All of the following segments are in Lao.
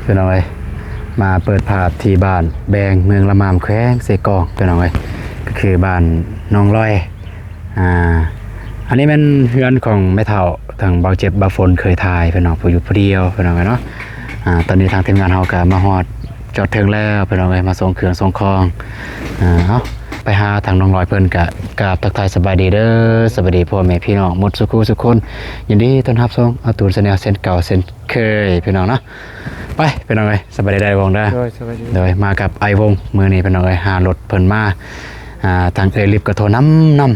ພີ່ນ້ອງເອີຍ ມາເປີດພາບທີ່ບ້ານແບງ ເມືອງລະມາມ ແຂວງເຊກອງ ພີ່ນ້ອງເອີຍ ກໍຄືບ້ານໜອງລອຍ. ອ່າ ອັນນີ້ແມ່ນເຮືອນຂອງແມ່ເຖົ້າ ທາງເບົາເຈັບ ເບົາຝົນເຄີຍຖ່າຍ ພີ່ນ້ອງ ຜູ້ຢູ່ຜູ້ດຽວ ພີ່ນ້ອງເອີຍເນາະ. ອ່າ ຕອນນີ້ທາງທີມງານເຮົາກໍມາຮອດຈອດເຖິງແລ້ວ ພີ່ນ້ອງເອີຍ ມາສົ່ງເຄື່ອງສົ່ງຂອງ. ອ່າ ເອົາ ໄປຫາທາງນ້ອງລອຍເພິ່ນ ກະກາບທັກທາຍສະບາຍດີເດີ ສະບາຍດີພໍ່ແມ່ພີ່ນ້ອງໝົດສູ່ຄູ່ສູ່ຄົນ. ຍິນດີຕ້ອນຮັບສູ່ອາຕູນແຊນແນວເຊັ່ນເກົ່າເຊັ່ນເຄີຍ ພີ່ນ້ອງເນາະ. ໄປ ພີ່ນ້ອງເອີຍ ສະບາຍດີເດີ ອ້າຍວົງເດີ. ໂດຍ ສະບາຍດີ. ໂດຍ ມາກັບອ້າຍວົງມື້ນີ້ ພີ່ນ້ອງເອີຍ ຫາລົດເພິ່ນມາ. ອ່າ ທາງເອື້ອຍລິບກໍໂທນຳນຳ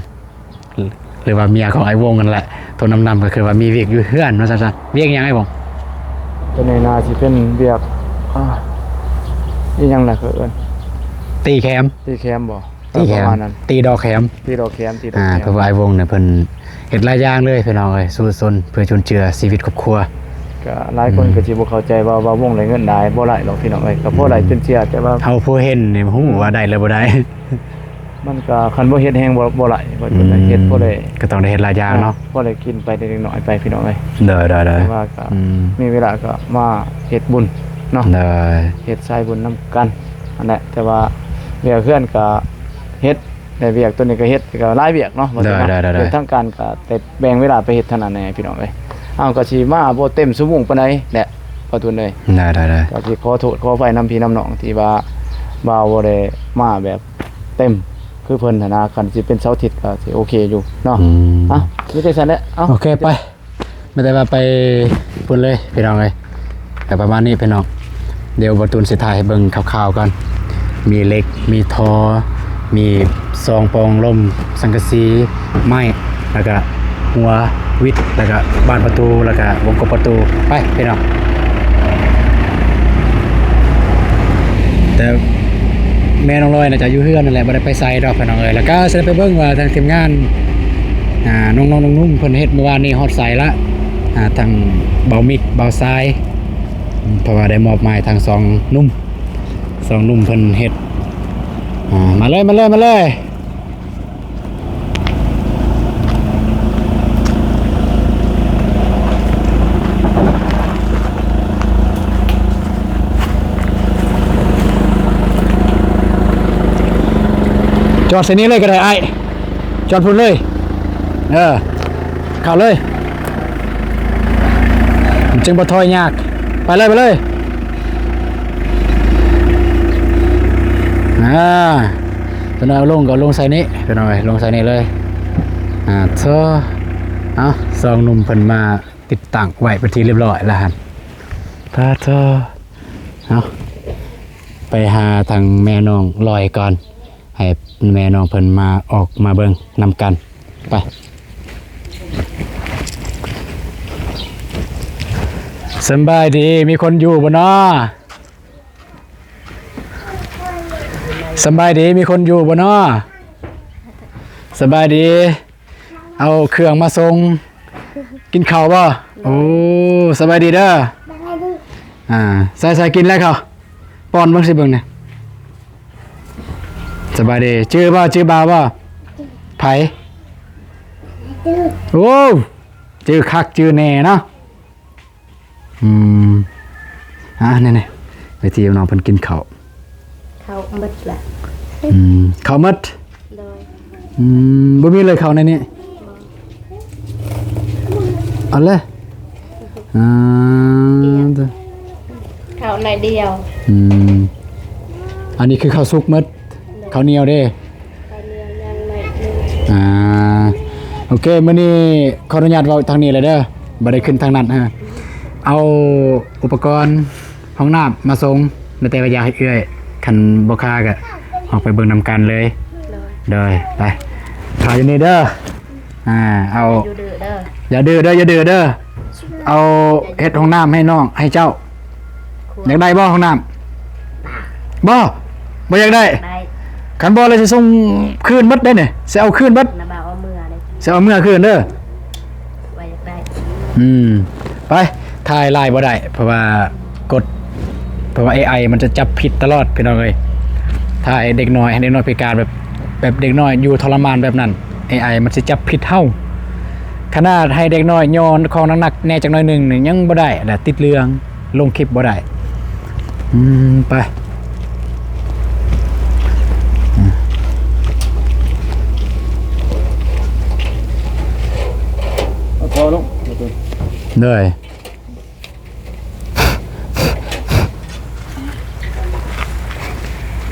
ຫຼືວ່າເມຍຂອງອ້າຍວົງນັ້ນແຫຼະ ໂທນຳນຳ ກໍຄືວ່າມີວຽກຢູ່ເຮືອນວ່າຊັ້ນຊະ. ວຽກຫຍັງອ້າຍວົງ? ຕົວນີ້ໜ້າຊິເປັນວຽກ ອ່າ ອີຫຍັງນະ ເຂົາເອີ້ນ ຕີແຄມ ຕີແຄມບໍ່? ຕີແຄມ ປະມານນັ້ນ ຕີດອກແຄມ ຕີດອກແຄມ ຕີດອກແຄມ. ອ່າ ເພາະວ່າອ້າຍວົງນີ້ເພິ່ນເຮັດຫຼາຍຢ່າງເລີຍ ພີ່ນ້ອງເອີຍ ສູ້ຊົນເພື່ອຈຸນເຈືອຊີວິດຄອບຄົວ. ກໍຫຼາຍຄົນ ອືມ ກໍຊິບໍ່ເຂົ້າໃຈວ່າ ວ່າວົງໄດ້ເງິນຫຼາຍ ບໍ່ຫຼາຍດອກ ພີ່ນ້ອງເອີຍ ກໍພໍໄດ້ ອືມ ຈຸນເຈືອ ແຕ່ວ່າເຮົາຜູ້ເຫັນນີ້ຮູ້ວ່າໄດ້ ອືມ ຫຼືບໍ່ໄດ້. ມັນກໍຄັນບໍ່ເຮັດແຮງບໍ່ ບໍ່ຫຼາຍ ອືມ ເຮັດພໍໄດ້ ກໍຕ້ອງໄດ້ເຮັດຫຼາຍຢ່າງເນາະ. ພໍໄດ້ກິນໄປເລັກນ້ອຍໄປ ພີ່ນ້ອງເອີຍ. ໂດຍໆໆ ແຕ່ວ່າກໍ ອືມ ມີເວລາກໍມາເຮັດບຸນເນາະ. ໂດຍ ເຮັດສາຍບຸນນຳກັນຫັ້ນແຫຼະ. ແຕ່ວ່າວຽກເຮືອນກໍເຮັດ ແລະ ວຽກຕົວນີ້ກໍເຮັດ ກໍຫຼາຍວຽກເນາະ. ໂດຍໆໆໆ ເຮັດທາງການກໍແຕ່ແບ່ງເວລາໄປເຮັດເທົ່ານັ້ນແຫຼະ ພີ່ນ້ອງເອີຍ. ເຮົາກໍຊິມາບໍ່ເຕັມຊົ່ວໂມງປານໃດແຫຼະ ປະຕູນເອີຍ. ໄດ້ໆໆ ກໍຊິຂໍໂທດຂໍອະໄພນຳພີ່ນຳນ້ອງ ທີ່ວ່າບ່າວບໍ່ໄດ້ມາແບບເຕັມຄືເພິ່ນຫັ້ນນະ. ຄັນຊິເປັນເສົາອາທິດກໍຊິໂອເຄຢູ່ເນາະ. ອືມ ເອົ້າ ມີແຕ່ຊັ້ນແຫຼະ. ເອົ້າ ໂອເຄ ໄປ ມີແຕ່ວ່າໄປພຸ້ນເລີຍ ພີ່ນ້ອງເອີຍ. ກໍປະມານນີ້ ພີ່ນ້ອງ ດຽວບ່າວຕູນຊິຖ່າຍໃຫ້ເບິ່ງຄ່າວໆກ່ອນ. ມີເຫຼັກ ມີທໍ່ ມີຊອງປ່ອງລົມ ສັງກະສີ ໄມ້ ແລ້ວກະ ຫົວວິດ ແລ້ວກະບານປະຕູ ແລ້ວກະວົງກົບປະຕູ. ໄປພີ່ນ້ອງ ແຕ່ແມ່ນ້ອງລອຍໜ້າຈະຢູ່ເຮືອນນັ້ນແຫຼະ ບໍ່ໄດ້ໄປໃສດອກພີ່ນ້ອງເອີຍ. ແລ້ວກະຊິໄດ້ໄປເບິ່ງວ່າທາງທີມງານ ອ່າ ນ້ອງໆ ໜຸ່ມໆ ເພິ່ນເຮັດມື້ວານນີ້ຮອດໃສລະ ອ່າ ທາງເບົາມິກ ເບົາຊາຍ ເພາະວ່າໄດ້ມອບໝາຍທາງສອງໜຸ່ມ ສອງໜຸ່ມເພິ່ນເຮັດ. ອ່າ ມາເລີຍ ມາເລີຍ ມາເລີຍ. ຈອດໃສ່ນີ້ເລີຍກໍໄດ້ອ້າຍ ຈອດພຸ້ນເລີຍ. ເອີ ເຂົ້າເລີຍ ມັນຈຶ່ງບໍ່ຖອຍຍາກ. ໄປເລີຍ ໄປເລີຍ. ອ່າ ຕົວນັ້ນເອົາລົງກໍລົງໃສ່ນີ້ ພີ່ນ້ອງເອີຍ ລົງໃສ່ນີ້ເລີຍ. ອ່າ ໂທ້ ເອົາ ສອງໜຸ່ມເພິ່ນມາຕິດຕັ້ງໄວ້ເປັນທີ່ຮຽບຮ້ອຍແລ້ວຫັ້ນ. ປາໂທ້ ເອົາ ໄປຫາທາງແມ່ນ້ອງລອຍກ່ອນ ໃຫ້ແມ່ນ້ອງເພິ່ນມາ ອອກມາເບິ່ງນຳກັນ. ໄປ ສຳບາຍດີ ມີຄົນຢູ່ບໍ່ນໍ? ສຳບາຍດີ ມີຄົນຢູ່ບໍ່ນໍ? ສະບາຍດີ ເອົາເຄື່ອງມາສົ່ງ ກິນເຂົ້າບໍ່? ໂອ້ ສະບາຍດີເດີ. ອ່າ ໃສ່ ໃສ່ ກິນແລ້ວເຂົ້າ ປ້ອນເບິ່ງຊິເບິ່ງນີ້. ສະບາຍດີ ຈື່ບໍ່? ຈື່ບ່າວບໍ່? ໃຜ? ໂອ້ ຈື່ຄັກຈື່ແນ່ເນາະ. ອືມ ອ່າ ນີ້ໆ ໄປທີ່ນ້ອງເພິ່ນກິນເຂົ້າ ເຂົ້າໝົດລະ. ອືມ ເຂົ້າໝົດ. ໂດຍ. ອືມ ບໍ່ມີເລີຍເຂົ້າໃນນີ້? ບໍ່. ເອົາເລີຍ. ອ່າ ເຂົ້າໜ້ອຍດຽວ. ອືມ ອັນນີ້ຄືເຂົ້າສຸກໝົດ. ໂດຍ. ເຂົ້າໜຽວເດ້? ເຂົ້າໜຽວຍັງໜ້ອຍໜຶ່ງ. ອ່າ ໂອເຄ ມື້ນີ້ຂໍອະນຸຍາດເວົ້າທາງນີ້ເລີຍເດີ ບໍ່ໄດ້ຂຶ້ນທາງນັ້ນ. ເອົາອຸປະກອນຫ້ອງນ້ຳມາສົ່ງ ແຕ່ວ່າຢາກໃຫ້ເອື້ອຍ ຄັນບໍ່ຄາກໍອອກໄປເບິ່ງນຳກັນເລີຍ. ໂດຍ. ໂດຍ ໄປ ຖ້າຢູ່ນີ້ເດີ. ອ່າ ເອົາ ຢ່າດື້ເດີ ຢ່າດື້ເດີ ຢ່າດື້ເດີ. ເອົາເຮັດຫ້ອງນ້ຳໃຫ້ນ້ອງ ໃຫ້ເຈົ້າ. ຢາກໄດ້ບໍ່ຫ້ອງນ້ຳ? ບໍ່ ບໍ່ຢາກໄດ້. ໄດ້. ຄັນບໍ່ແລ້ວຊິສົ່ງຄືນໝົດເດ້ນີ້ ຊິເອົາຄືນໝົດ. ນະ ບ່າວເອົາເມືອເດ້ ຊິເອົາເມືອຄືນເດີ. ວ່າຢາກໄດ້. ອືມ ໄປ ຖ່າຍຫຼາຍບໍ່ໄດ້ ເພາະວ່າກົດ ເພາະວ່າເອໄອມັນຈະຈັບຜິດຕະຫຼອດ ພີ່ນ້ອງເອີຍ. ຖ່າຍເດັກນ້ອຍ ໃຫ້ເດັກນ້ອຍພິການ ແບບ ແບບເດັກນ້ອຍຢູ່ທໍລະມານແບບນັ້ນ ເອໄອມັນຊິຈັບຜິດເຮົາ. ຂະໜາດໃຫ້ເດັກນ້ອຍຍໍຂອງໜັກໆແດ່ຈັກໜ້ອຍໜຶ່ງນີ້ຍັງບໍ່ໄດ້ ແລະ ຕິດເລື່ອງ ລົງຄລິບບໍ່ໄດ້. ອືມ ໄປ ອືມ ເອົາພໍລົງ ໂດຍ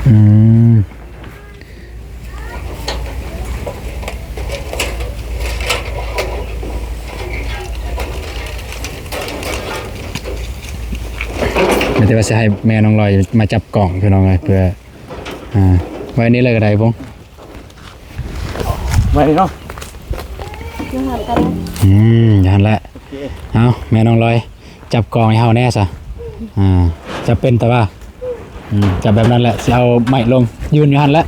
ອືມ ມີແຕ່ວ່າຊິໃຫ້ແມ່ນ້ອງລອຍມາຈັບກ້ອງ ພີ່ນ້ອງເອີຍ ເພື່ອ ອ່າ ໄວ້ນີ້ເລີຍກໍໄດ້ ບົງ ໄວ້ນີ້ເນາະ ຢູ່ຫັ້ນກໍໄດ້ ອືມ ຢູ່ຫັ້ນແຫຼະ ໂອເຄ ເອົາ ແມ່ນ້ອງລອຍ ຈັບກ້ອງໃຫ້ເຮົາແດ່ຊະ ອ່າ ຈັບເປັນແຕ່ວ່າ ອືມ ຈັບແບບນັ້ນແຫຼະ ຊິເອົາໄມ້ລົງ ຢືນຢູ່ຫັ້ນແຫຼະ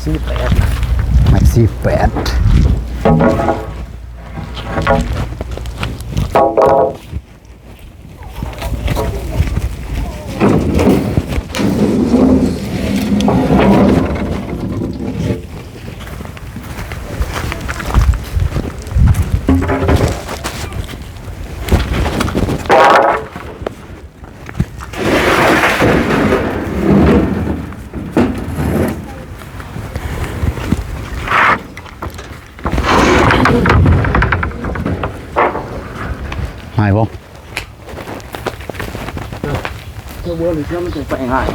ສີ່ແປດ ໄມ້ສີ່ແປດ ຫາຍບໍ່? ເອີ ເທື່ອບໍ່ນີ້ ເທື່ອມັນຈັ່ງໄປງ່າຍ.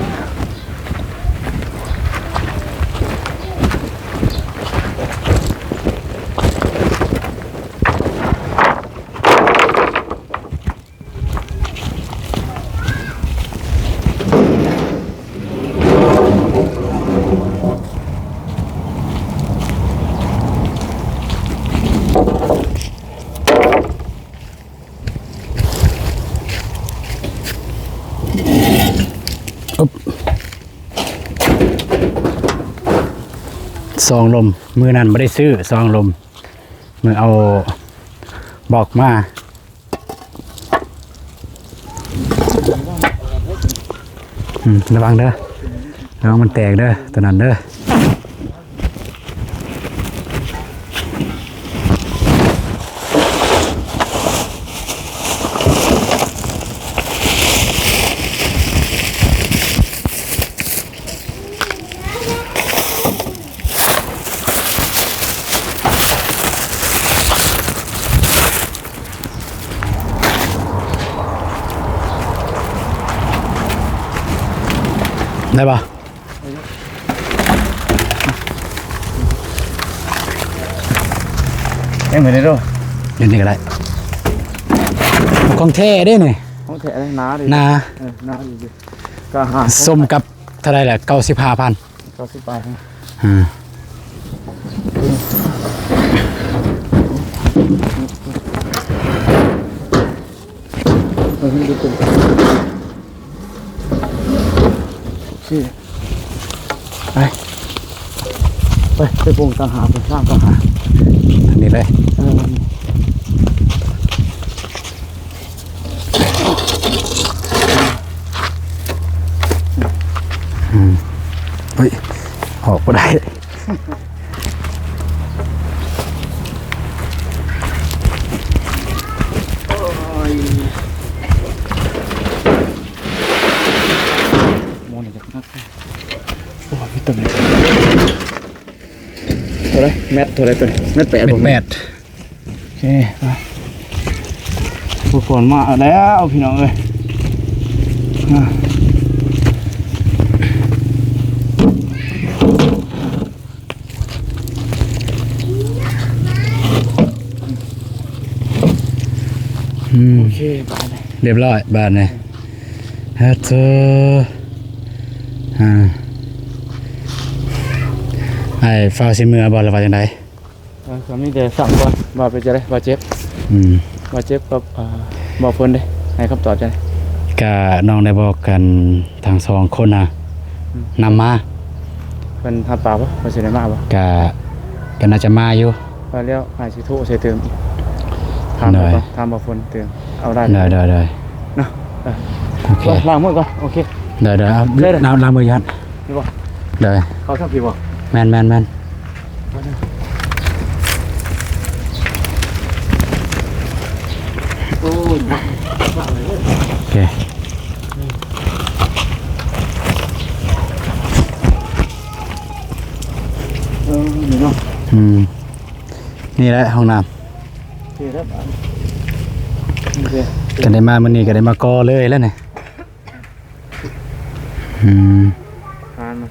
ອຶບ ຊອງລົມ ມື້ນັ້ນບໍ່ໄດ້ຊື້ຊອງລົມ ມື້ເອົາບລັອກມາ. ອືມ ລະວັງເດີ ລະວັງມັນແຕກເດີ ໂຕນັ້ນເດີ. ໄດ້ບໍ່? ເອົາໄວ້ນີ້ໂລດ ຢູ່ນີ້ກໍໄດ້ ຂອງແທ້ເດ້ນີ້ ຂອງແທ້ເດ້ ໜາເດ້ ໜາ ເອີ ໜາດີເດ້ ກໍຫາ ສົມກັບເທົ່າໃດລະ? ເກົ້າສິບຫ້າພັນ ເກົ້າສິບປາຍ ອ່າ ເອີ ມັນບໍ່ເປັນ ໂອເຄ ໄປ ໄປ ໄປປຸງຕ່າງຫາກ ໄປສ້າງຕ່າງຫາກ ທາງນີ້ເລີຍ ເອີ ອືມ ເຮີ້ຍ ອອກບໍ່ໄດ້ ໂອ້ຍ ໂມນີ້ຈະໜັກແທ້ ໂອ້ຍ ຕົວນີ້ ເທົ່າໃດ? ແມັດເທົ່າໃດຕົວນີ້? ແມັດແປດ ແມັດແປດ ໂອເຄ ໄປ ອຸປະກອນມາແລ້ວ ພີ່ນ້ອງເອີຍ ອ່າ ອືມ ໂອເຄ ບາດນີ້ ຮຽບຮ້ອຍ ບາດນີ້ ຮາໂຕ ອ່າ ອ້າຍຟ້າວຊິເມືອບໍ່ ຫຼືວ່າຈັ່ງໃດ? ເອີ ກໍມີແຕ່ສ້ຳກ່ອນວ່າເປັນຈັ່ງໃດ ບາດເຈັບ ອືມ ບາດເຈັບກັບ ອ່າ ບໍ່ເພິ່ນເດ້ ໃຫ້ຄຳຕອບຈັ່ງໃດ? ກະນ້ອງໄດ້ບອກກັນທັງສອງຄົນນະ ອືມ ນຳມາ ເພິ່ນຮັບປາກບໍ່ ເພິ່ນຊິໄດ້ມາບໍ່? ກະ ກະໜ້າຈະມາຢູ່ ວ່າແລ້ວອ້າຍຊິໂທໃສ່ຕື່ມອີກ ຖາມ ໂດຍ ເຂົາກ່ອນ ຖາມບ່າວຝົນຕື່ມ ເອົາໄດ້ ໂດຍ ໂດຍ ໂດຍ ເນາະ ເອີ ໂອເຄ ໄປລ້າງມືກ່ອນ ໂອເຄ ໂດຍ ໂດຍ ເອົາ ໄດ້ ລ້າງ ລ້າງມືຢູ່ຫັ້ນ ນີ້ບໍ່ ໂດຍ ເຂົ້າທາງພີ້ບໍ່ ແມ່ນ ແມ່ນ ແມ່ນ ໂອ້ຍ ໂອເຄ ເອີ ນີ້ເນາະ ອືມ ນີ້ແຫຼະຫ້ອງນ້ຳ ໂອເຄແລ້ວ ໂອເຄ ກໍໄດ້ມາມື້ນີ້ກໍໄດ້ມາກໍ່ເລີຍແລ້ວນີ້ ອືມ ຜ່ານມາ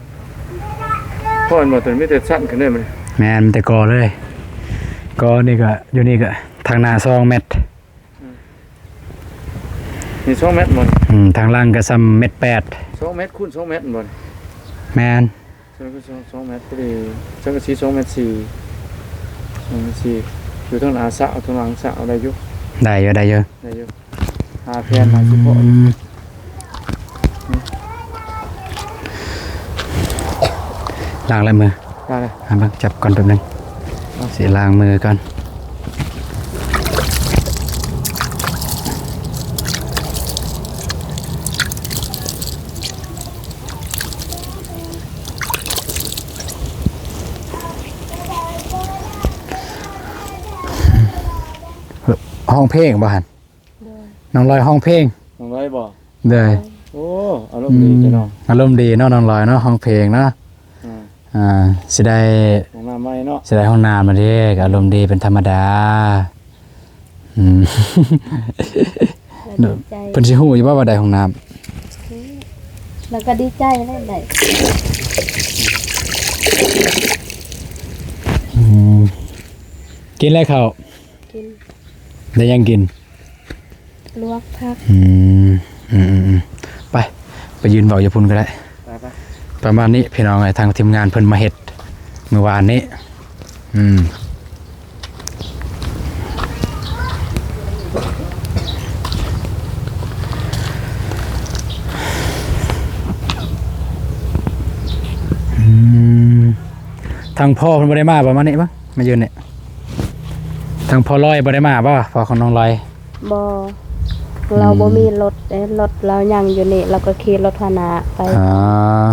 ພໍເຫັນບໍ່ ຕົວນີ້ມີແຕ່ຊັນຂຶ້ນເດ້ ແມ່ນ ມີແຕ່ກໍ່ເລີຍ ກໍ່ນີ້ກໍ ຢູ່ນີ້ກໍທາງໜ້າສອງແມັດ ອືມ ນີ້ສອງແມັດບໍ່? ອືມ ທາງຫຼັງກໍສ່ຳແມັດແປດ ສອງແມັດຄູນສອງແມັດບໍ່? ແມ່ນ ສອງແມັດພໍດີ ສັງກະສີສອງແມັດສີ່ ສອງແມັດສີ່ ຢູ່ທາງໜ້າຊາວ ທາງຫຼັງຊາວ ເອົາໄດ້ຢູ່ ໄດ້ຢູ່ ໄດ້ຢູ່ ໄດ້ຢູ່ ຫ້າແຜ່ນ ຫ້າສິບພໍ ອືມ ລ້າງແລ້ວມື ລ້າງແລ້ວ ອ່າ ເບິ່ງ ຈັບກ່ອນແປັບໜຶ່ງ ເອົາ ຊິລ້າງມືກ່ອນ ຮ້ອງເພງບໍ່ຫັ້ນ? ໂດຍ ນ້ອງລອຍຮ້ອງເພງ ນ້ອງລອຍບໍ່? ໂດຍ ໂອ້ ອາລົມດີແທ້ເນາະ ອືມ ອາລົມດີເນາະ ນ້ອງລອຍເນາະ ຮ້ອງເພງເນາະ ອ່າ ອ່າ ຊິໄດ້ຫ້ອງນ້ຳໃໝ່ເນາະ ຊິໄດ້ຫ້ອງນ້ຳແລ້ວເດ້ ກໍອາລົມດີເປັນທຳມະດາ ອືມ ເພິ່ນຊິຮູ້ຢູ່ບໍ່ວ່າໄດ້ຫ້ອງນ້ຳ? ແລ້ວກໍດີໃຈແລ້ວໄດ້ ອືມ ກິນແລ້ວເຂົ້າ? ກິນ ໄດ້ຫຍັງກິນ? ລວກຜັກ ອືມ ອືມໆໆ ໄປ ໄປຢືນເວົ້າຢູ່ພຸ້ນກໍໄດ້ ໄປໆ ປະມານນີ້ພີ່ນ້ອງເອີຍ ທາງທີມງານເພິ່ນມາເຮັດມື້ວານນີ້ ອືມ ອືມ ທາງພໍ່ເພິ່ນບໍ່ໄດ້ມາບໍ່? ມານີ້ມາ ມາຢືນນີ້ ທາງພໍ່ລອຍບໍ່ໄດ້ມາບໍ່? ພໍ່ຂອງນ້ອງລອຍ ບໍ່ ອືມ ລາວບໍ່ມີລົດເດ້ ລົດລາວຍັງຢູ່ນີ້ ລາວກໍຂີ່ລົດພາຫະນະໄປ ອ່າ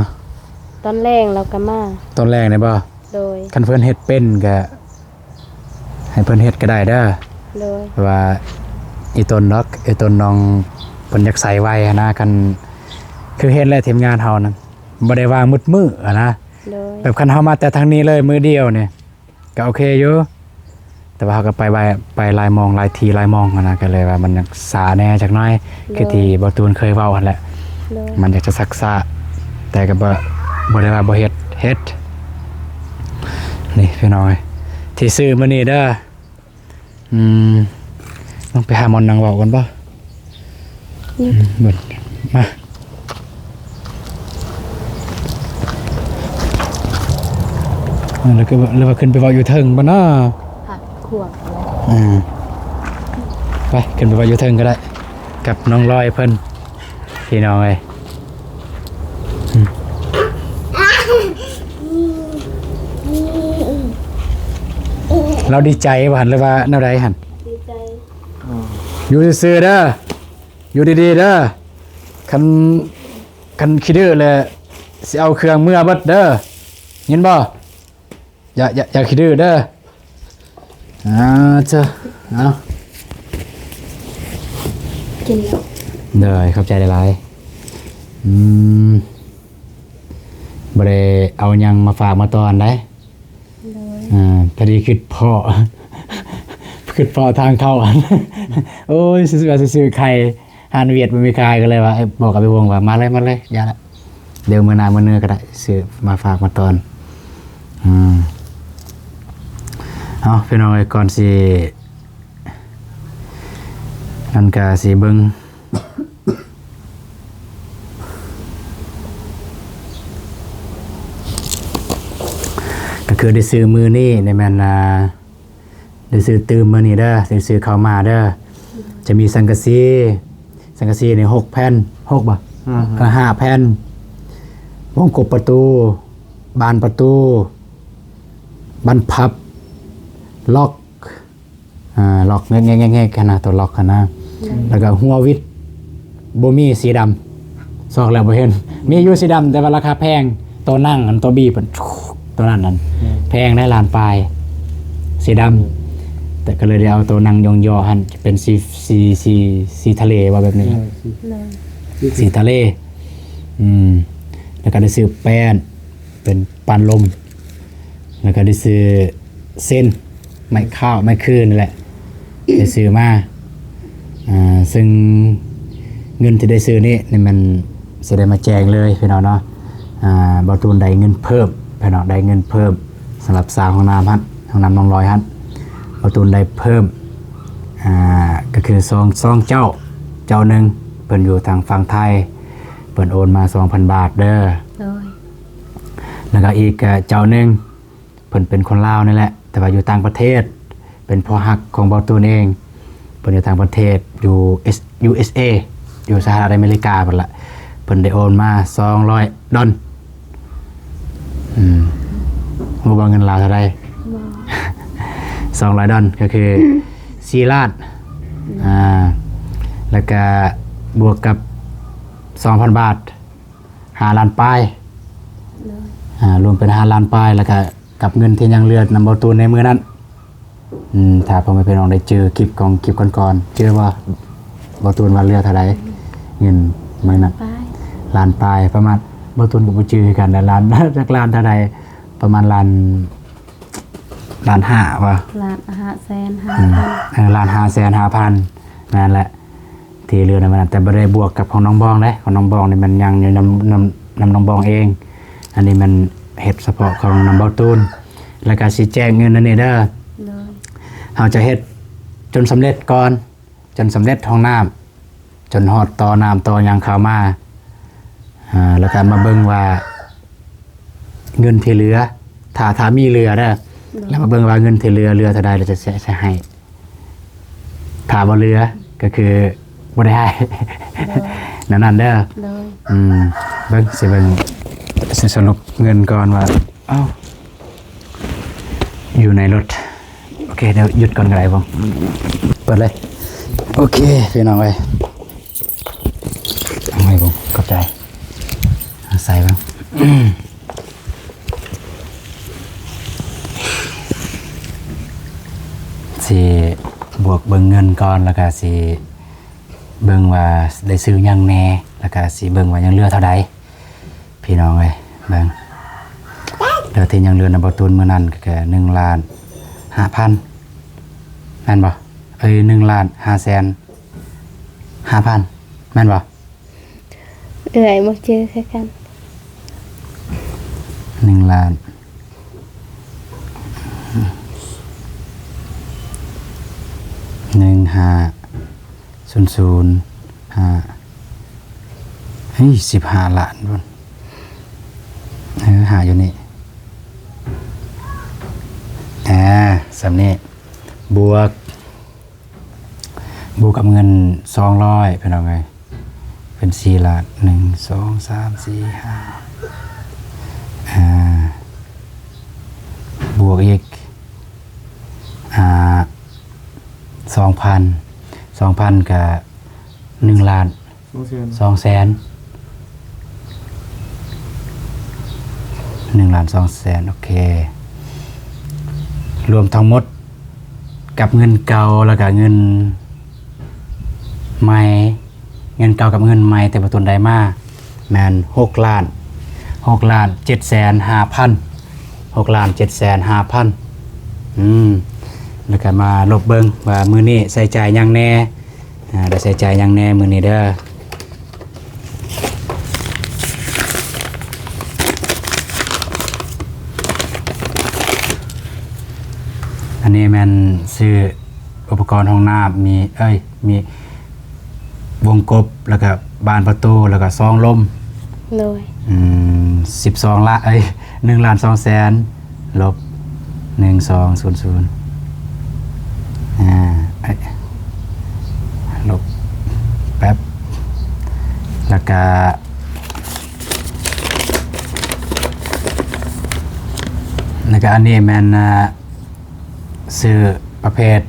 ຕອນແລງລາວກໍມາ ຕອນແລງນີ້ບໍ່? ໂດຍ ຄັນເພິ່ນເຮັດເປັນກໍໃຫ້ເພິ່ນເຮັດກໍໄດ້ເດີ ໂດຍ ວ່າອີຕົນດອກ ອີຕົນນ້ອງເພິ່ນຢາກໃສ່ໄວຫັ້ນນະ ຄັນ ຄືເຫັນແລ້ວທີມງານເຮົານັ້ນ ບໍ່ໄດ້ວ່າງໝົດມື້ຫັ້ນນະ ໂດຍ ແບບຄັນເຮົາມາແຕ່ທາງນີ້ເລີຍມື້ດຽວນີ້ ກໍໂອເຄຢູ່ ແຕ່ວ່າເຮົາກໍໄປໄວ ໄປຫຼາຍໝ່ອງຫຼາຍທີ່ຫຼາຍໝ່ອງຫັ້ນນະ ກໍເລີຍວ່າມັນຍັງຊ້າແດ່ຈັກໜ້ອຍ ໂດຍ ຄືທີ່ບ່າວຕູນເຄີຍເວົ້າຫັ້ນແຫຼະ ໂດຍ ມັນຢາກຈະຊັກຊ້າ ແຕ່ກໍບໍ່ ບໍ່ໄດ້ວ່າບໍ່ເຮັດ ເຮັດ ນີ້ພີ່ນ້ອງເອີຍ ທີ່ຊື້ມື້ນີ້ເດີ ອືມ ຕ້ອງໄປຫາບ່ອນນັ່ງເວົ້າກ່ອນບໍ່? ອືມ ອືມ ເບິ່ງ ມາ ເອີ ແລ້ວກໍ ຫຼືວ່າຂຶ້ນໄປເວົ້າຢູ່ເທິງບໍ່ນະ? ພັກຂວາງແລ້ວ ອືມ ໄປ ຂຶ້ນໄປເວົ້າຢູ່ເທິງກໍໄດ້ ກັບນ້ອງລອຍເພິ່ນ ພີ່ນ້ອງເອີຍ ລາວດີໃຈບໍ່ຫັ້ນ ຫຼືວ່າແນວໃດຫັ້ນ? ດີໃຈ ຢູ່ຊື່ໆເດີ ຢູ່ດີໆເດີ ຄັນ ຄັນຂີ້ດື້ແລ້ວຊິເອົາເຄື່ອງເມືອເບິດເດີ ຍິນບໍ່? ຢ່າ ຢ່າ ຢ່າຂີ້ດື້ເດີ ອ່າ ເຈົ້າ ເອົາ ກິນແລ້ວ ໂດຍ ຂອບໃຈຫຼາຍໆ ອືມ ບໍ່ໄດ້ເອົາຫຍັງມາຝາກມາຕ້ອນໃດ ໂດຍ ອ່າ ພໍດີຄິດພໍ້ ຄິດພໍ້ທາງເຂົ້າ ໂອ້ຍ ຊື້ ຊື້ໄຂ່ ຮ້ານຫວຽດບໍ່ມີຂາຍ ກໍເລີຍວ່າ ເອີ ບອກກັບໄອ້ວົງວ່າ ມາເລີຍ ມາເລີຍ ຢ່າລະ ດຽວມື້ໜ້າມື້ເໜືອກໍໄດ້ ຊື້ມາຝາກມາຕ້ອນ ອືມ ເອົາ ພີ່ນ້ອງເອີຍ ກ່ອນຊິ ນັ້ນກໍຊິເບິ່ງ ກໍຄືໄດ້ຊື້ມື້ນີ້ນີ້ແມ່ນ ອ່າ ໄດ້ຊື້ຕື່ມມື້ນີ້ເດີ ໄດ້ຊື້ເຂົ້າມາເດີ ຈະມີສັງກະສີ ສັງກະສີນີ້ຫົກແຜ່ນ ຫົກບໍ່? ອ່າຮະ ເອີ ຫ້າແຜ່ນ ວົງກົບປະຕູ ບານປະຕູ ບານພັບ ລັອກ ອ່າ ລັອກແງກໆໆໆຫັ້ນນະ ຕົວລັອກຫັ້ນນະ. ແລ້ວກໍຫົວວິດບໍ່ມີ ສີດຳ ຊອກແລ້ວບໍ່ເຫັນ. ມີຢູ່ສີດຳ ແຕ່ວ່າລາຄາແພງ. ຕົວນັ່ງອັນ ຕົວບີບອັນ ຕົວນັ້ນນັ້ນ ແພງໄດ໋ ລ້ານປາຍ ສີດຳ. ແຕ່ກໍເລີຍໄດ້ເອົາຕົວນັ່ງຍ້ອງຍໍຫັ້ນ ເປັນສີ ສີ ສີ ສີທະເລ ວ່າແບບນີ້ ເອີ ສີ ເອີ ສີທະເລ. ອືມ ແລ້ວກໍໄດ້ຊື້ແປ້ນ ເປັນປານລົມ ແລ້ວກໍໄດ້ຊື້ເສັ້ນ ໄມ້ຂາວ ໄມ້ຂື່ນນີ້ແຫຼະ ໄດ້ຊື້ມາ. ອ່າ ເຊິ່ງເງິນທີ່ໄດ້ຊື້ນີ້ ນີ້ແມ່ນຊິໄດ້ມາແຈກເລີຍພີ່ນ້ອງເນາະ. ອ່າ ບ່າວຕູນໄດ້ເງິນເພີ່ມພີ່ນ້ອງ ໄດ້ເງິນເພີ່ມ ສຳລັບສ້າງຫ້ອງນ້ຳຫັ້ນ ຫ້ອງນ້ຳນ້ອງລອຍຫັ້ນ ບ່າວຕູນໄດ້ເພີ່ມ ອ່າ ກໍຄືສອງ ສອງເຈົ້າ ເຈົ້າໜຶ່ງເພິ່ນຢູ່ທາງຝັ່ງໄທ ເພິ່ນໂອນມາສອງພັນບາດເດີ. ໂດຍ. ແລ້ວກໍອີກ ເອີ ເຈົ້າໜຶ່ງ ເພິ່ນເປັນຄົນລາວນີ້ແຫຼະ ແຕ່ວ່າຢູ່ຕ່າງປະເທດ ເປັນພໍ່ຮັກຂອງບ່າວຕູນເອງ ເພິ່ນຢູ່ຕ່າງປະເທດ ຢູ່ເອສ ຢູເອສເອ ຢູ່ສະຫະລັດອາເມລິກາພຸ້ນລະ ເພິ່ນໄດ້ໂອນມາສອງຮ້ອຍດອນ. ອືມ ຮູ້ບໍ່ເງິນລາວເທົ່າໃດ? ບໍ່. ສອງຮ້ອຍດອນ ກໍຄື ສີ່ລ້ານ ອ່າ ແລ້ວກະບວກກັບສອງພັນບາດ ຫ້າລ້ານປາຍ. ໂດຍ. ອ່າ ລວມເປັນຫ້າລ້ານປາຍ ແລ້ວກະກັບເງິນທີ່ຍັງເຫຼືອນຳບ່າວຕູນໃນມື້ນັ້ນ. ອືມ ຖ້າພໍ່ແມ່ພີ່ນ້ອງໄດ້ຈື່ຄລິບຂອງ ຄລິບກ່ອນໆ ຈື່ວ່າບ່າວຕູນວ່າເຫຼືອເທົ່າໃດ ເງິນມື້ນັ້ນ ລ້ານປາຍ ລ້ານປາຍ ປະມານ ບ່າວຕູນກໍບໍ່ຈື່ຄືກັນແຫຼະ ລ້ານ ຈັກລ້ານເທົ່າໃດ ປະມານລ້ານ ລ້ານຫ້າວ່າ ລ້ານຫ້າແສນຫ້າພັນ ອືມ ເອີ ລ້ານຫ້າແສນຫ້າພັນ ນັ້ນແຫຼະ. ທີ່ເຫຼືອໃນວັນນັ້ນ ແຕ່ບໍ່ໄດ້ບວກກັບຂອງນ້ອງບອງເດ້ ຂອງນ້ອງບອງນີ້ມັນຍັງຢູ່ນຳ ນຳ ນຳນ້ອງບອງເອງ. ອັນນີ້ມັນເຮັດສະເພາະຂອງນຳບ່າວຕູນ ແລ້ວກະຊິແຈກເງິນອັນນີ້ເດີ. ໂດຍ. ເຮົາຈະເຮັດຈົນສຳເລັດກ່ອນ ຈົນສຳເລັດຫ້ອງນ້ຳ ຈົນຮອດຕໍ່ນ້ຳຕໍ່ຫຍັງເຂົ້າມາ ອ່າ ແລ້ວກະມາເບິ່ງວ່າເງິນທີ່ເຫຼືອ ຖ້າ ຖ້າມີເຫຼືອເດີ ໂດຍ. ແລ້ວມາເບິ່ງວ່າເງິນທີ່ເຫຼືອ ເຫຼືອເທົ່າໃດ ແລ້ວຈະ ຈະໃຫ້. ຖ້າບໍ່ເຫຼືອກໍຄືບໍ່ໄດ້ໃຫ້ ໂດຍ ແນວນັ້ນເດີ. ໂດຍ. ອືມ ເບິ່ງ ຊິເບິ່ງ ຊິສະຫຼຸບເງິນກ່ອນວ່າ ເອົ້າ ຢູ່ໃນລົດ. ໂອເຄ ດຽວຢຸດກ່ອນກໍໄດ້ບໍ່? ເປີດເລີຍ. ໂອເຄ ພີ່ນ້ອງເອີຍ ເອົາໃຫ້ເບິ່ງ ຂອບໃຈ. ອາ ໃສ່ເບິ່ງ ຊິບວກເບິ່ງເງິນກ່ອນ ແລ້ວກະຊິເບິ່ງວ່າໄດ້ຊື້ຫຍັງແດ່ ແລ້ວກະຊິເບິ່ງວ່າຍັງເຫຼືອເທົ່າໃດ ພີ່ນ້ອງເອີຍ. ເບິ່ງ ເຫຼືອທີ່ຍັງເຫຼືອນຳບ່າວຕູນມື້ນັ້ນກະໜຶ່ງລ້ານຫ້າພັນ ແມ່ນບໍ່? ເອີ ໜຶ່ງລ້ານຫ້າແສນຫ້າພັນ ແມ່ນບໍ່? ເອື້ອຍບໍ່ຈື່ຄືກັນ. ໜຶ່ງລ້ານ ໜຶ່ງຫ້າສູນສູນຫ້າ ເຮີ້ຍ ສິບຫ້າລ້ານພຸ້ນ. ເອີ ຫ້າຢູ່ນີ້ ອາ ສ່ຳນີ້ ບວກ ບວກກັບເງິນສອງຮ້ອຍ ພີ່ນ້ອງເອີຍ ເປັນສີ່ລ້ານ ໜຶ່ງ ສອງ ສາມ ສີ່ ຫ້າ ອ່າ ບວກອີກ ອ່າ ສອງພັນ ສອງພັນກະໜຶ່ງລ້ານ ສອງແສນ ສອງແສນ ໜຶ່ງລ້ານສອງແສນ ໂອເຄ ລວມທັງໝົດກັບເງິນເກົ່າ ແລ້ວກະເງິນໃໝ່ ເງິນເກົ່າກັບເງິນໃໝ່ທີ່ບ່າວຕູນໄດ້ມາ ແມ່ນຫົກລ້ານ ຫົກລ້ານເຈັດແສນຫ້າພັນ ຫົກລ້ານເຈັດແສນຫ້າພັນ. ອືມ ແລ້ວກະມາລົບເບິ່ງວ່າມື້ນີ້ໃຊ້ຈ່າຍຫຍັງແດ່ ອ່າ ໄດ້ໃຊ້ຈ່າຍຫຍັງແດ່ມື້ນີ້ເດີ. ອັນນີ້ແມ່ນຊື້ອຸປະກອນຫ້ອງນ້ຳ ມີ ເອີຍ ມີວົງກົບ ແລ້ວກະບານປະຕູ ແລ້ວກະຊອງລົມ. ໂດຍ. ອືມ ສິບສອງລ້ານ ເອີຍ ໜຶ່ງລ້ານສອງແສນ ລົບ ໜຶ່ງສອງສູນສູນ ອ່າ ລົບແປັບ ແລ້ວກະ ແລ້ວກະອັນນີ້ແມ່ນ ອ່າ ຊື້ປະເພດ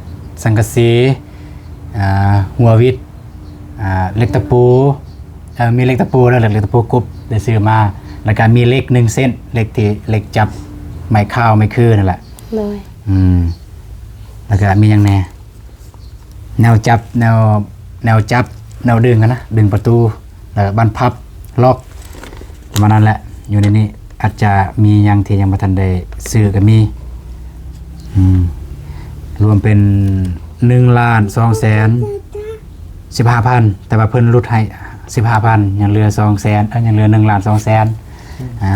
ສັງກະສີ ອ່າ ຮົ້ວວິດ ອ່າ ເຫຼັກຕະປູ ເອີ ມີເຫຼັກຕະປູເດີ ເຫຼັກຕະປູກົບ ໄດ້ຊື້ມາ ແລ້ວກະມີເຫຼັກໜຶ່ງເສັ້ນ ເຫຼັກທີ່ ເຫຼັກຈັບໄມ້ຄາວໄມ້ຄືນັ້ນແຫຼະ. ໂດຍ ອືມ ແລ້ວກະມີຫຍັງແດ່? ແນວຈັບ ແນວ ແນວຈັບ ແນວດຶງຫັ້ນນະ ດຶງປະຕູ ແລ້ວກະບານພັບ ລັອກ ປະມານນັ້ນແຫຼະ. ຢູ່ໃນນີ້ອາດຈະມີຫຍັງທີ່ຍັງບໍ່ທັນໄດ້ຊື້ກະມີ. ອືມ ລວມເປັນໜຶ່ງລ້ານສອງແສນສິບຫ້າພັນ ແຕ່ວ່າເພິ່ນຫຼຸດໃຫ້ສິບຫ້າພັນ ຍັງເຫຼືອສອງແສນ ເອີ ຍັງເຫຼືອໜຶ່ງລ້ານສອງແສນ. ອ່າ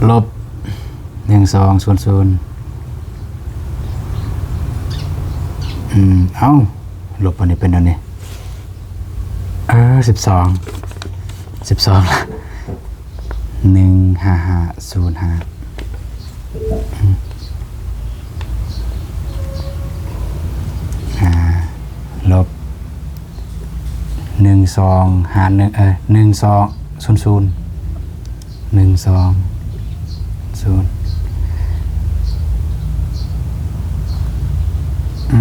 ລົບ ໜຶ່ງສອງສູນສູນ ອືມ ເອົ້າ ລົບອັນນີ້ເປັນອັນນີ້ ເອີ ສິບສອງ ສິບສອງ ໜຶ່ງຫ້າຫ້າສູນຫ້າ ອືມ ອ່າ ລົບ ໜຶ່ງສອງຫານໜຶ່ງ ເອີ ໜຶ່ງສອງສູນສູນ ໜຶ່ງສອງສູນ ອື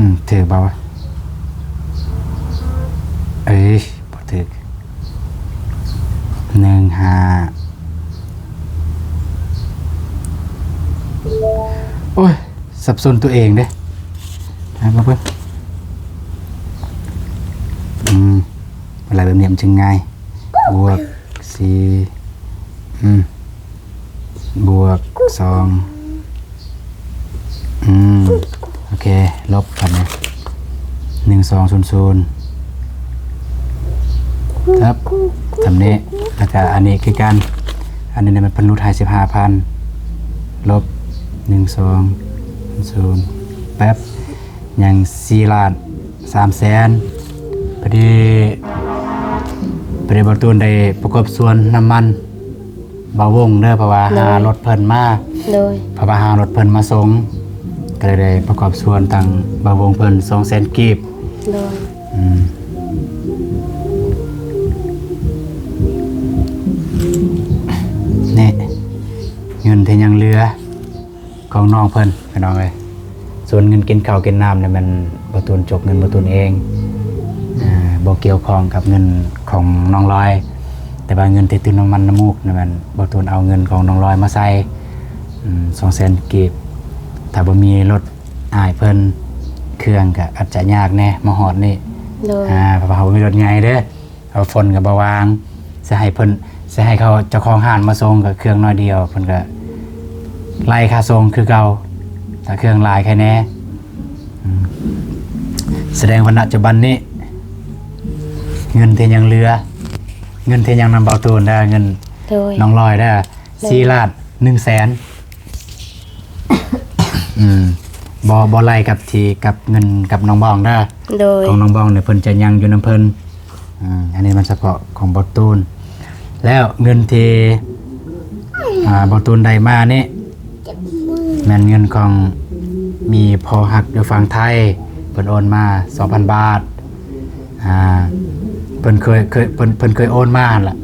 ມ ຖືກບໍ່ວະ? ເອີຍ ບໍ່ຖືກ ໜຶ່ງຫ້າ ໂອ້ຍ ສັບສົນຕົວເອງເດ້ ໃຫ້ມາເບິ່ງ ອືມ ອາໄລແບບນີ້ມັນຈຶ່ງງ່າຍ ບວກສີ່ ອືມ ບວກສອງ ອືມ ໂອເຄ ລົບກັນ ໜຶ່ງສອງສູນສູນ ຄັບ ທຳນີ້ ແລ້ວກະອັນນີ້ຄືກັນ ອັນນີ້ມັນເພິ່ນຫຼຸດໃຫ້ສິບຫ້າພັນ ລົບ ໜຶ່ງສອງສູນສູນ ແປັບ ຍັງສີ່ລ້ານສາມແສນ ພໍດີ ພໍດີບ່າວຕູນໄດ້ປະກອບສ່ວນນຳມັນບ່າວວົງເດີ ເພາະວ່າ ໂດຍ ຫາລົດເພິ່ນມາ ໂດຍ ເພາະວ່າຫາລົດເພິ່ນມາສົ່ງ ກະເລີຍໄດ້ປະກອບສ່ວນທາງບ່າວວົງເພິ່ນສອງແສນກີບ ໂດຍ ອືມ ນີ້ ເງິນທີ່ຍັງເຫຼືອ ຂອງນ້ອງເພິ່ນພີ່ນ້ອງເອີຍ. ສ່ວນເງິນກິນເຂົ້າກິນນ້ຳນີ້ແມ່ນບ່າວຕູນຈົກເງິນບ່າວຕູນເອງ ເອີ ບໍ່ກ່ຽວຂ້ອງກັບເງິນຂອງນ້ອງລອຍ ແຕ່ວ່າເງິນທີ່ຕື່ມນ້ຳມັນນ້ຳມູກນີ້ແມ່ນບ່າວຕູນເອົາເງິນຂອງນ້ອງລອຍມາໃສ່ ອືມ ສອງແສນກີບ. ຖ້າບໍ່ມີລົດອ້າຍເພິ່ນ ເຄື່ອງກະອາດຈະຍາກແດ່ມາຮອດນີ້ ໂດຍ ອ່າ ເພາະວ່າເຮົາບໍ່ມີລົດໃຫຍ່ເດ້. ເອົາຝົນກໍບໍ່ຫວ່າງ ຊິໃຫ້ເພິ່ນ ຊິໃຫ້ເຂົາເຈົ້າຂອງຮ້ານມາສົ່ງກໍເຄື່ອງໜ້ອຍດຽວ ເພິ່ນກໍໄລ່ຄ່າສົ່ງຄືເກົ່າ ຖ້າເຄື່ອງຫຼາຍໃຄແດ່. ອືມ ສະແດງວ່ານະປັດຈຸບັນນີ້ ເງິນທີ່ຍັງເຫຼືອ ເງິນທີ່ຍັງນຳບ່າວຕູນເດີ ເງິນ ໂດຍ ນ້ອງລອຍເດີ ໂດຍ ສີ່ລ້ານໜຶ່ງແສນ. ອືມ ບໍ່ ບໍ່ໄລ່ກັບທີ່ ກັບເງິນກັບນ້ອງບອງເດີ ໂດຍ ຂອງນ້ອງບອງນີ້ເພິ່ນຈະຍັງຢູ່ນຳເພິ່ນ. ອືມ ອັນນີ້ມັນສະເພາະຂອງບ່າວຕູນ ແລ້ວເງິນທີ່ ອ່າ ບ່າວຕູນໄດ້ມານີ້ ແມ່ນເງິນຂອງມີພໍ່ຮັກຢູ່ຝັ່ງໄທ ເພິ່ນໂອນມາສອງພັນບາດ. ອ່າ ເພິ່ນເຄີຍ ເຄີຍ ເພິ່ນ ເພິ່ນເຄີຍໂອນມາຫັ້ນລະ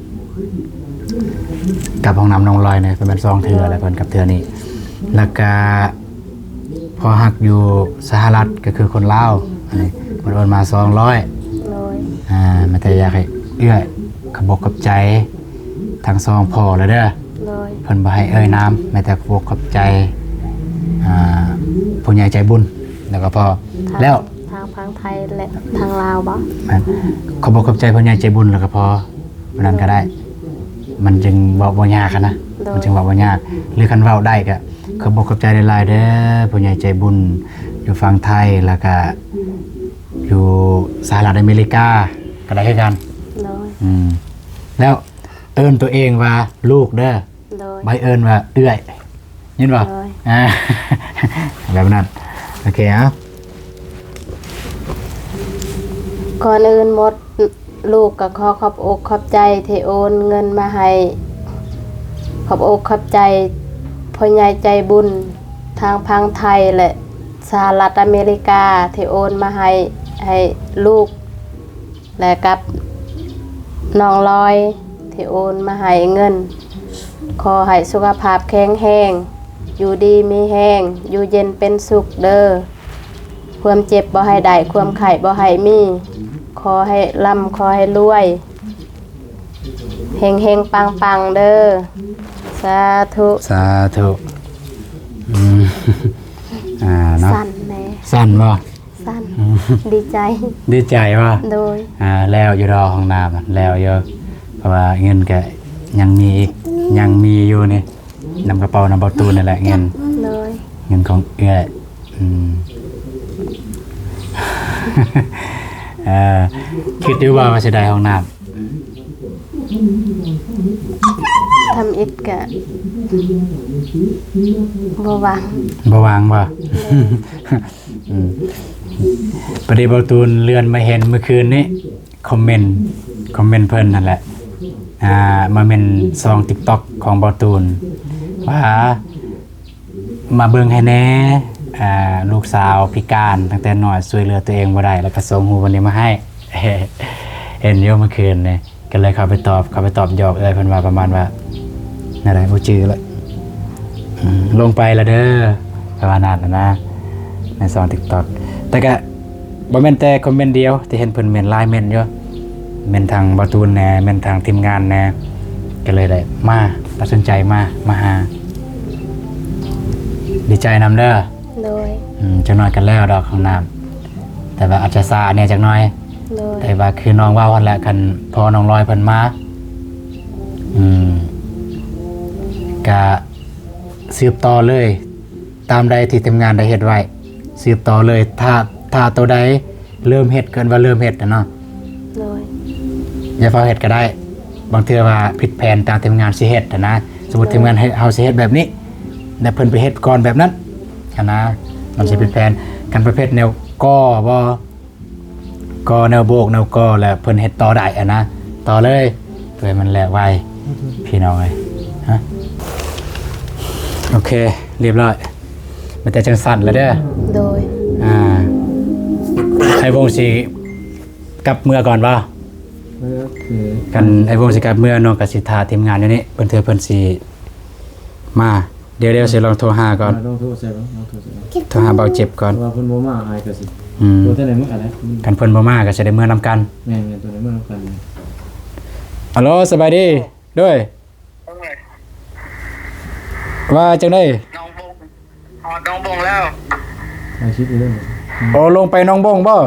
ກັບຫ້ອງນ້ຳນ້ອງລອຍນີ້ ເພິ່ນແມ່ນສອງເທື່ອແລ້ວ ເພິ່ນກັບເທື່ອນີ້ ແລ້ວກະ ພໍ່ຮັກຢູ່ສະຫະລັດ ກໍຄືຄົນລາວ ອັນນີ້ເພິ່ນໂອນມາສອງຮ້ອຍ ໂດຍ ອ່າ ມີແຕ່ຢາກໃຫ້ເອື້ອຍຂອບອົກຂອບໃຈທັງສອງພໍ່ລະເດີ ໂດຍ ເພິ່ນບໍ່ໃຫ້ເອີ່ຍນາມ ມີແຕ່ຂອບອົກຂອບໃຈ ອ່າ ຜູ້ໃຫຍ່ໃຈບຸນ ແລ້ວກໍພໍ ແລ້ວ ທາງຝັ່ງໄທ ແລະ ທາງລາວບໍ? ແມ່ນ ຂອບອົກຂອບໃຈຜູ້ໃຫຍ່ໃຈບຸນ ແລ້ວກໍພໍ ແນວນັ້ນກໍໄດ້ ມັນຈຶ່ງເວົ້າບໍ່ຍາກຫັ້ນນະ ໂດຍ ມັນຈຶ່ງເວົ້າບໍ່ຍາກ ຫຼືຄັນເວົ້າໄດ້ກໍ ຂອບອົກຂອບໃຈຫຼາຍໆເດີ ຜູ້ໃຫຍ່ໃຈບຸນຢູ່ຝັ່ງໄທ ແລ້ວກະຢູ່ສະຫະລັດອາເມລິກາກໍໄດ້ຄືກັນ ໂດຍ ອືມ ແລ້ວເອີ້ນຕົວເອງວ່າລູກເດີ ໂດຍ ບໍ່ໃຫ້ເອີ້ນວ່າເອື້ອຍ ຍິນບໍ່? ໂດຍ ອ່າ ແບບນັ້ນ ໂອເຄ ເອົາ ກ່ອນອື່ນໝົດ ລູກກໍຂໍຂອບອົກຂອບໃຈທີ່ໂອນເງິນມາໃຫ້ ຂອບອົກຂອບໃຈພໍ່ໃຫຍ່ໃຈບຸນທາງຝັ່ງໄທ ແລະ ສະຫະລັດອາເມລິກາທີ່ໂອນມາໃຫ້ ໃຫ້ລູກ ແລະ ກັບນ້ອງລອຍທີ່ໂອນມາໃຫ້ເງິນ ຂໍໃຫ້ສຸຂະພາບແຂງແຮງ, ຢູ່ດີມີແຮງ, ຢູ່ເຢັນເປັນສຸກເດີ້. ຄວາມເຈັບບໍ່ໃຫ້ໄດ້, ຄວາມໄຂ້ບໍ່ໃຫ້ມີ. ຂໍໃຫ້ລ່ຳ, ຂໍໃຫ້ລວຍ, ເຮັງໆ ປັງໆ ເດີ້. ສາທຸ. ສາທຸ. ອືມ ອ່າ ເນາະ ສັ່ນແດ່. ສັ່ນບໍ່? ສັ່ນ. ອືມ ດີໃຈ. ດີໃຈບໍ່? ໂດຍ. ອ່າ ແລ້ວຢູ່ດອກ ຫ້ອງນ້ຳແລ້ວຢູ່ ເພາະວ່າເງິນກະຍັງມີອີກ ຍັງມີຢູ່ນີ້ ນຳກະເປົານຳເບົາຕູນນີ້ແຫຼະເງິນ. ໂດຍ. ເງິນຂອງເອື້ອຍ. ອືມ ເອີ ຄິດຢູ່ບໍ່ວ່າຊິໄດ້ຫ້ອງນ້ຳ? ທຳອິດກະບໍ່ຫວັງ. ບໍ່ຫວັງບໍ່? ອືມ ພໍດີເບົາຕູນເລື່ອນມາເຫັນມື້ຄືນນີ້ ຄອມເມັນ ຄອມເມັນເພິ່ນຫັ້ນແຫຼະ ອ່າ ມາເມັນຊ່ອງຕິກຕັອກຂອງເບົາຕູນວ່າ ມາເບິ່ງໃຫ້ແດ່ ອ່າ ລູກສາວພິການຕັ້ງແຕ່ນ້ອຍ ຊ່ວຍເຫຼືອຕົວເອງບໍ່ໄດ້ ແລ້ວກະສົ່ງຮູບອັນນີ້ມາໃຫ້ ເຫັນຢູ່ມື້ຄືນນີ້ ກະເລີຍເຂົ້າໄປຕອບ ເຂົ້າໄປຕອບຫຍອກເອື້ອຍເພິ່ນວ່າ ປະມານວ່າ ແນວໃດບໍ່ຈື່ລະ ອືມ ລົງໄປລະເດີ້ ປະມານນັ້ນນະ ໃນຊ່ອງຕິກຕັອກ ແຕ່ກະ ບໍ່ແມ່ນແຕ່ຄອມເມັນດຽວທີ່ເຫັນເພິ່ນເມັນ ຫຼາຍເມັນຢູ່ ເມັນທາງເບົາຕູນແດ່ ເມັນທາງທີມງານແດ່ ກະເລີຍໄດ້ມາ ຕັດສິນໃຈມາ ມາຫາ ດີໃຈນຳເດີ້. ໂດຍ. ອືມ ຈັກໜ້ອຍກະແລ້ວດອກຫ້ອງນ້ຳ ແຕ່ວ່າອາດຈະຊ້າແດ່ຈັກໜ້ອຍ. ໂດຍ. ແຕ່ວ່າຄືນ້ອງເວົ້າຫັ້ນແຫຼະ ຄັນພໍນ້ອງລອຍເພິ່ນມາ ອືມ ກະສືບຕໍ່ເລີຍ ຕາມໃດທີ່ທີມງານໄດ້ເຮັດໄວ້ ສືບຕໍ່ເລີຍ ຖ້າ ຖ້າໂຕໃດເລີ່ມເຮັດ ເອີ້ນວ່າເລີ່ມເຮັດນະເນາະ. ໂດຍ. ຢ່າຟ້າວເຮັດກະໄດ້ ບາງເທື່ອວ່າຜິດແຜນຕາມທີມງານຊິເຮັດຫັ້ນນະ ສົມມຸດທີມງານເຮົາຊິເຮັດແບບນີ້ ແລະເພິ່ນໄປເຮັດກ່ອນແບບນັ້ນຫັ້ນນະ ມັນຊິຜິດແຜນ. ຄັນປະເພດແນວກໍ່ບໍ່ ກໍແນວໂບກແນວກໍແລ້ວເພິ່ນເຮັດຕໍ່ໄດ້ຫັ້ນນະ ຕໍ່ເລີຍ ເພື່ອໃຫ້ມັນແລ້ວໄວ ພີ່ນ້ອງເອີຍ. ຮະ ໂອເຄ ຮຽບຮ້ອຍ ມີແຕ່ຈັ່ງຊັ້ນລະເດີ້. ໂດຍ. ອ່າ ໄອ້ວົງຊິກັບເມືອກ່ອນບໍ່? ໂອເຄ ຄັນໄອ້ວົງຊິກັບເມືອ ນ້ອງກະຊິຖ້າທີມງານຢູ່ນີ້ ເພິ່ນ ເທື່ອເພິ່ນຊິ ມາ ດຽວ ດຽວຊິລອງໂທຫາກ່ອນ ລອງໂທໃສ່ເບິ່ງ ລອງໂທໃສ່ເບິ່ງ ໂທຫາເບົາເຈັບກ່ອນ ເພາະວ່າເພິ່ນບໍ່ມາ ອ້າຍກະຊິ ອືມ ໂທຈັ່ງໃດມັນກະໄດ້ ຄັນເພິ່ນບໍ່ມາກະຊິໄດ້ເມືອນຳກັນ. ແມ່ນໆ ໂຕໃດເມືອນຳກັນ. ອາໂລ ສະບາຍດີ. ໂດຍ. ໂດຍ. ວ່າຈັ່ງໃດ? ໜອງບົງ ຮອດໜອງບົງແລ້ວ. ໂອ້ ລົງໄປໜອງບົງບໍ່?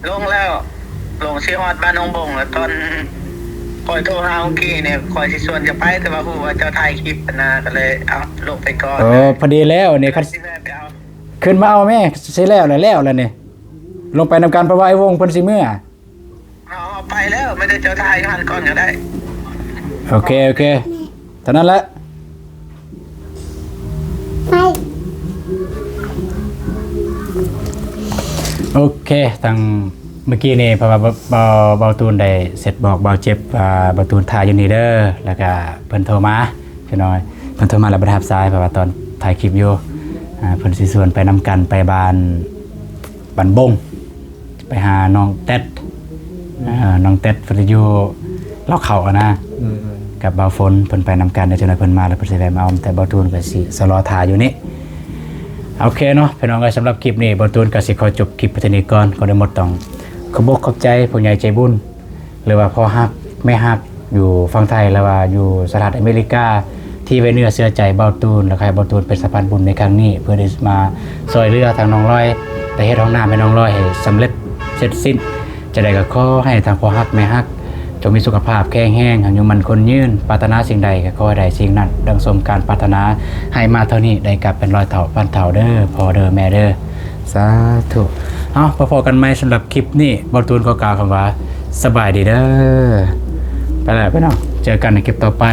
ລົງແລ້ວ ລົງຊິຮອດບ້ານໜອງບົງແລ້ວ. ຕອນຂ້ອຍໂທຫາເມື່ອກີ້ນີ້ ຂ້ອຍຊິຊວນເຈົ້າໄປ ແຕ່ວ່າຮູ້ວ່າເຈົ້າຖ່າຍຄລິບຫັ້ນນະ ກະເລີຍ ເອົ້າ ລົງໄປກ່ອນ. ໂອ້ ພໍດີແລ້ວນີ້ ຄັນຊິແວ່ໄປເອົາ ຂຶ້ນມາເອົາແມ່ ຊິແລ້ວແລ້ວ ແລ້ວແລ້ວນີ້ ລົງໄປນຳກັນ ເພາະວ່າໄອ້ວົງເພິ່ນຊິເມືອ. ເຮົາ ເຮົາໄປແລ້ວ ມີແຕ່ເຈົ້າຖ່າຍຢູ່ຫັ້ນກ່ອນກະໄດ້. ໂອເຄ ໂອເຄ ເທົ່ານັ້ນແຫຼະ. ໂອເຄ ທາງເມື່ອກີ້ນີ້ ເພາະວ່າ ເບົາ ເບົາ ເບົາຕູນໄດ້ເຊັດບອກເບົາເຈັບວ່າ ເບົາຕູນຖ້າຢູ່ນີ້ເດີ້ ແລ້ວກະເພິ່ນໂທມາ ພີ່ນ້ອງ ເພິ່ນໂທມາແລ້ວບໍ່ໄດ້ຮັບສາຍ ເພາະວ່າຕອນຖ່າຍຄລິບຢູ່ ອ່າ ເພິ່ນຊິຊວນໄປນຳກັນ ໄປບ້ານ ບ້ານບົງ ໄປຫານ້ອງແຕັດ ອືມ ເອີ ນ້ອງແຕັດເພິ່ນຢູ່ລາວເຂົ້າຫັ້ນນະ ໂດຍໆ ກັບບ່າວຝົນ ເພິ່ນໄປນຳກັນ. ດຽວຈັກໜ້ອຍເພິ່ນມາແລ້ວ ເພິ່ນຊິແວ່ມາເອົາ ແຕ່ບ່າວຕູນກະຊິຊະລໍຖ້າຢູ່ນີ້. ໂອເຄເນາະ ພີ່ນ້ອງເອີຍ ສຳລັບຄລິບນີ້ ບ່າວຕູນກະຊິຂໍຈົບຄລິບໄປເທົ່ານີ້ກ່ອນ. ກ່ອນອື່ນໝົດຕ້ອງຂອບອົກຂອບໃຈຜູ້ໃຫຍ່ໃຈບຸນ ຫຼືວ່າພໍ່ຮັກແມ່ຮັກຢູ່ຝັ່ງໄທ ຫຼືວ່າຢູ່ສະຫະລັດອາເມລິກາ ທີ່ໄວ້ເນື້ອເຊື່ອໃຈບ່າວຕູນ ແລະ ໃຫ້ບ່າວຕູນເປັນສະພານບຸນໃນຄັ້ງນີ້ ເພື່ອໄດ້ມາຊ່ອຍເຫຼືອທາງນ້ອງລອຍ ໄດ້ເຮັດຫ້ອງນ້ຳໃຫ້ນ້ອງລອຍໃຫ້ສຳເລັດເສັດສິ້ນ. ຈັ່ງໃດກະຂໍໃຫ້ທາງພໍ່ຮັກແມ່ຮັກ ຈົ່ງມີສຸຂະພາບແຂງແຮງ ອາຍຸໝັ້ນຂວັນຍືນ ປາດຖະໜາສິ່ງໃດກະຂໍໃຫ້ໄດ້ສິ່ງນັ້ນ ດັ່ງສົມການປາດຖະໜາ ໃຫ້ມາເທົ່ານີ້ໄດ້ກັບເປັນຮ້ອຍເທົ່າພັນເທົ່າເດີ້ ພໍ່ເດີ້ແມ່ເດີ້. ສາທຸ. ເອົາ ພໍ້ກັນໃໝ່ສຳລັບຄລິບນີ້ ບ່າວຕູນຂໍກ່າວຄຳວ່າ ສະບາຍດີເດີ້. ໄປແລ້ວພີ່ນ້ອງ ເຈີກັນໃນຄລິບຕໍ່ໄປ.